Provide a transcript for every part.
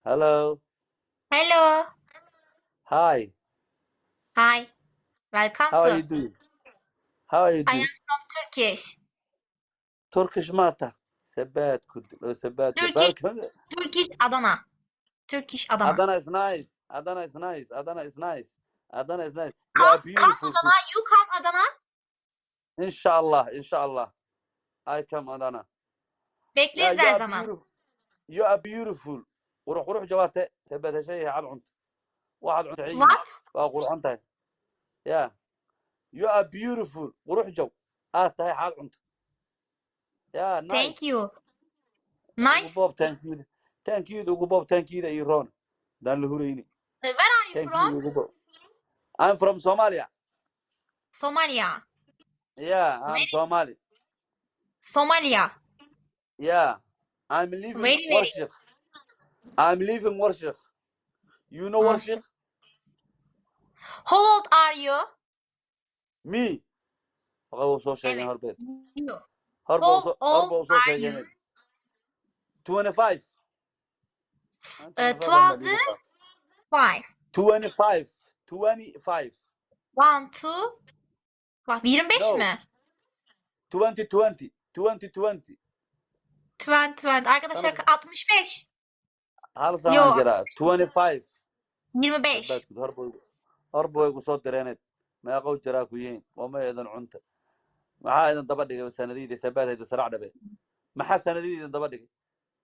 Hello. Hello. Hi. Hi. Welcome How are you to. doing? How are you I am doing? from Turkish. Turkish mata. Sabaad ku dil sabaad ku Turkish, balkan. Turkish Adana. Turkish Adana. Adana is nice. Adana is nice. Adana is nice. Adana is nice. You are Come, come beautiful. Adana. You come Adana. Inshallah, inshallah. I come Adana. Yeah, Bekleriz you her are zaman. beautiful. You are beautiful. Qurux qurux jawaabte sabaad heshay cad cunto. Waxaad cuntay ciidi. What? Waa qurxan tahay. Yeah. You are beautiful. Qurux jaw. Aad tahay xaad cunto. Yeah, nice. Thank you. Ugu Nice. boob thank you. Thank you ugu boob thank you iyo roon. Daan la hurayni. Where are you Thank from? you ugu boob. I'm from Somalia. Somalia. Yeah, I'm Very Somali. Somalia. Yeah. I'm living Very, very. Warshik. I'm living Warshik. You know Warshik. Warshik? How old are you? Me. Waxa uu soo sheegay Evet. horbeed. You. Horba How soo old horba soo are sheegay. you? 25. 25 baan 25. 25. 25. 1, 2, 5. 25 No. mi? 2020. 2020. 20, 20. Arkadaşlar Sana 65. hal sanaan Yo, jiraa 25. 25. Sabaadku horba horba way ku soo direeneed. Meeqow jiraa ku yihiin? Wama idin cunta. Maxaa idin daba dhigay sanadiyada sabaadayda sarac dhabe? Maxaa sanadiyada idin daba dhigay?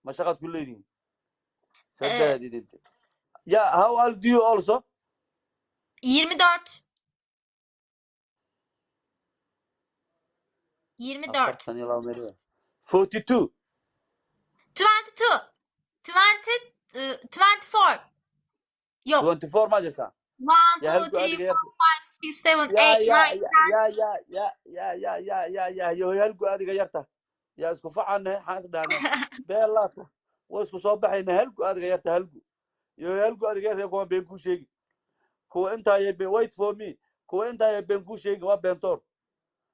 Ma shaqaad ku leedihiin? Sabaad idin. Yeah, how old do you also? 24. 24. 42 meel. 42. 22. 20, 24. Yok. 24 ma jirtaa? 1, Ya 2, halku 3, adiga 4, yarta. 5, 6, 7, Ya 8, ya 9, ya ya ya ya ya ya ya ya yo halku adiga yarta. Ya isku facana xaan is dhahnaa. Beelaata. Way isku soo baxayna halku adiga yarta halku. Yo halku adiga yarta kuwa been ku sheegi. Kuwa intaa ya been wait for me. Kuwa intaa ya been ku sheegi waa beentoor.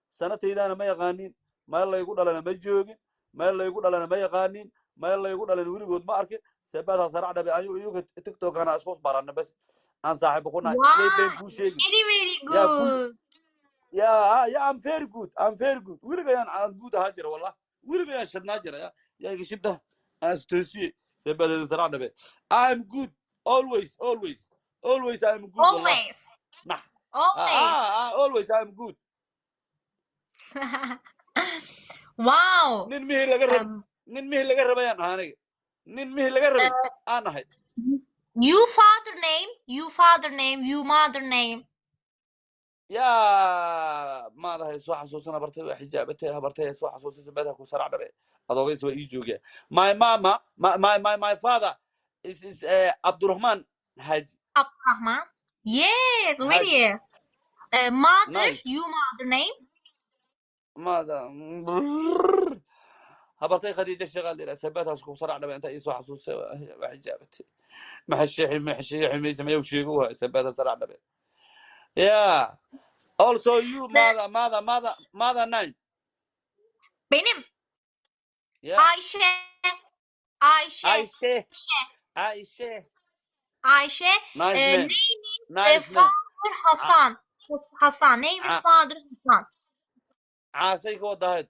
Sanataydaana ma yaqaanin. Meel laygu dhalana ma joogin. Meel laygu dhalana ma yaqaanin. Meel laygu dhalana weligood ma arkin. Sabaadha sarac dhabe ayu iyaga TikTok-ana isku barana bas. Aan saaxiibo ku nahay. Yay been Wow, kuu sheegi. very, very Yeah, good. good. Yeah, yeah, I'm very good. I'm very good. Weligayaan aan good ahaan jira wallah. Weligayaan shadnaa jira. Ya, yaa iga shibdha. Aan istoosiyey. Sabaadha sarac dhabe. I'm good. Always, always. Always I'm good wallah. Always. Nah. Always. Always I'm good. Wow. Nin mihi laga rabay. Nin mihi laga rabay aan ahaa aniga. Nin mihi laga rabay aan ahay. You father name, you father name, you mother name. Yaa maadahay soo xasuusana bartay waa xijaabatay habartay soo xasuusay sabaadha ku sarac dhabe adoogaysa waa ii joogaa. My mama, my father is Abdurrahman Haji. Abdurrahman. Yes, Haji. really. Mother, Nice. you mother name. Maada habartay Khadiija shaqaal ila sabaadhaas ku sarac dhabe inta ii soo xasuusay waa xijaabatay maxasheexi maxasheexi maysa mayow sheego waa sabaadha sarac dhabe. Yeah. Also you mother mother mother mother name. Benim. Yeah. Ayşe. Ayşe. Ayşe. Ayşe. Ayşe. Nice name. Name is Nice name. father Hasan. Hasan. Name is father Hasan. Caashay ka wadahayd.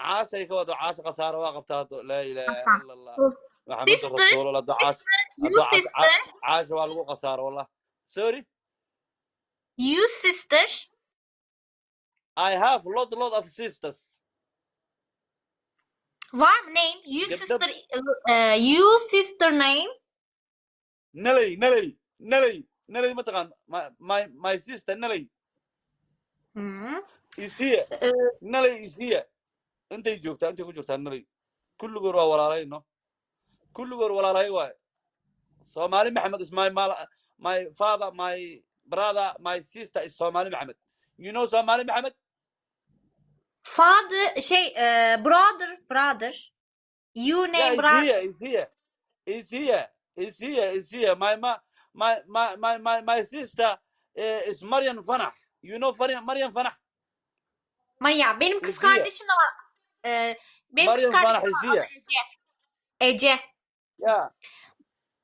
Caashay ka wado caasha khasaaro waa qabtaa haddo. Laa ilaaha Hasan. illa Allah. Maxamed Sister, rasuulullah haddo caas sister, you haddo caas sister, caasha waa lagu khasaaro wallah. Sorry. You sister. I have lot of sisters. Var mı name? You Gabdho sister, you sister name. Nalay nalay nalay nalay ma taqaan my sister nalay is here. Nalay is here. Intay joogtaa intay ku jirtaa nalay. Kulligood waa walaalay no. Kulligood walaalay waay. Somali Maxamed is my father, my brother, my sister is Somali Maxamed. You know Somali Maxamed? Father, şey, brother, brother. You Yeah, name is brother. here, is here, is here, is here, is here. My ma, my my my my my sister is Mariam Fanah. You know Mariam Fanah? Maria, benim kız Is here. kardeşim de var. Benim kız Mariam kardeşim Fanah var. is Adı here. Ece. Ece. Yeah.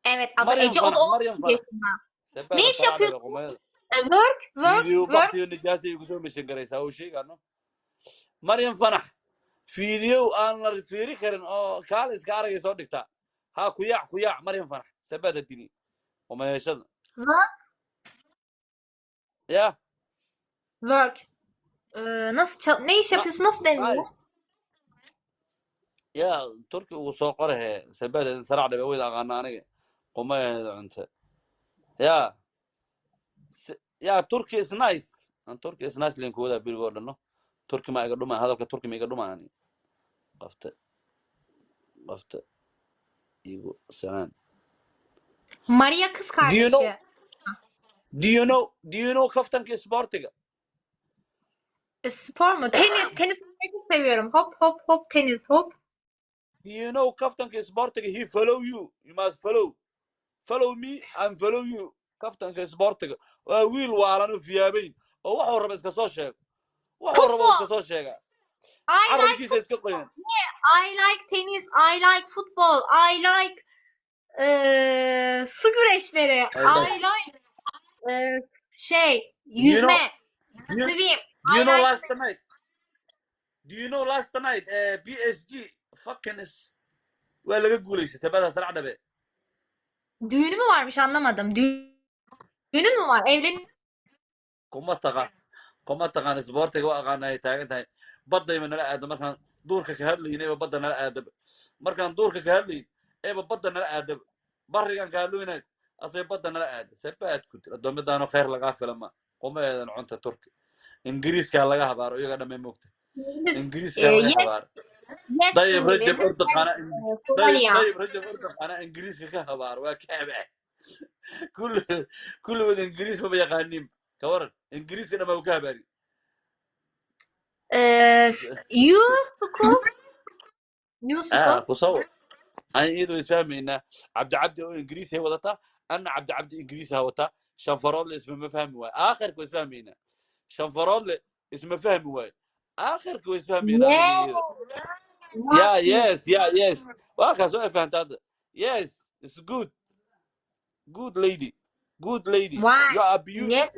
Evet, adı Maryam Ece. O da Fanax, Maryam 18 Fanax. yaşında. Ne Sabaada iş saracdhabe yapıyorsun? qumayada. Work, work, Video work. baktiyo nijaasa igu soo meshan garaysaa oo sheegano. Maryam Fanax video aan la fiiri karin oo kaal iska aragay soo dhigtaa. Ha ku yaac, ku yaac Maryam Fanax sabaada dini qumayashada. Work, Ya. Work. Nasıl ne iş yapıyorsun? Nasıl deniliyor? Nice. Ya Turki ugu soo qorahe sabaada saracdhabe wayda aqaana aniga qumayaheeda cunta. Ya ya, Turkey is nice and Turkey is nice linkooda berigo dhanno. Turki ma iga dhuma, hadalka Turki ma iga dhuma ani. Qafta qafta igu salaan. Maria kız Do you know kardeşi. Do you know kaftanka sportiga? Spor mu? Tenis. Tenis oynamayı çok seviyorum. Hop hop hop, tenis hop. Do you know kaftanka sportiga? He follow you. You must follow, follow me and follow you. Kaftanka sportiga waa wiil waalan oo fiyaabayn oo waxuu raba iska soo sheego, waxuu raba iska Futbol. soo sheega. I like Carabkiisa iska qoyan. I like tennis. I like football. I like su güreşleri. I I like şey You know yüzme. You, Swim. do you I know like last night, do you know last night PSG fucking is waa laga guulaystay tabada saracdhabe. Düğünü mü varmış, anlamadım. Düğünü mü var? Evleniyor Kuma taqaan, kuma taqaan isboortiga waa aqaana ay taagan tahay. Baddayba nala aada markaan duurka ka hadlaynayba, badda nala aadaba markaan duurka ka hadlayn eeba, badda nala aadaba barrigan ka hadloynay asay badda nala aada. Sabaad ku dir addoommadaano khayr lagaa filama kuma eedan cunta. Turki Ingiriiskaa laga habaaro iyaga dhamay moogta. İngiliz. Ingiriiskaa laga Yes, habaaro. Yes, Dayib İngiliz. Rajab Erdoqana dayib Polonya. Dayib Rajab Erdoqana Ingiriiska ka habaaro waa ka habaa. Kulli kulligood Ingiriis maba yaqaanin, ka waran? Ingiriiska dhan baa ka habaari. You school? You Ah school? Ku sawir aan iyadoo isfahmaynaa. Cabdi Cabdi oo Ingiriis ay wadataa, anna Cabdi Cabdi Ingiriis ha wataa. Shan faroodle isma fahmi waayo, aakhirka way isfahmaynaa. Shan faroodle isma fahmi waayo, aakhirka way isfahmaynaa aniga iyada. Ya. What? Yes, ya, yes, waa kaas waa fahamta hadda. Yes, it's good, good lady, good lady. Why? You are beautiful. Yes.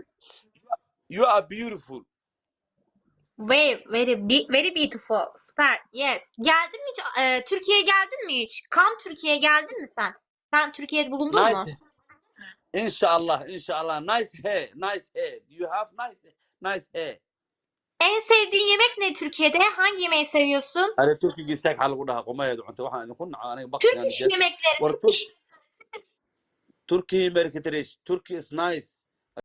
You are beautiful. Very, very, very beautiful. Süper. Yes. Geldin mi hiç? Türkiye'ye geldin mi hiç? Kam Türkiye'ye geldin mi sen? Sen Türkiye'de bulundun mu? Nice. Inshallah, inshallah. Nice hair, nice hair. Do you have nice, nice hair? En sevdiğin yemek ne Türkiye'de? Hangi yemeği seviyorsun? Are Turkiga istaag xaa lagu dhahaa qumaheedu cunta waxaan idinku naco aniga Türk baktigan iş nijaas. Yemekleri. War Türk iş. Turkey merketrish. Turkey is nice.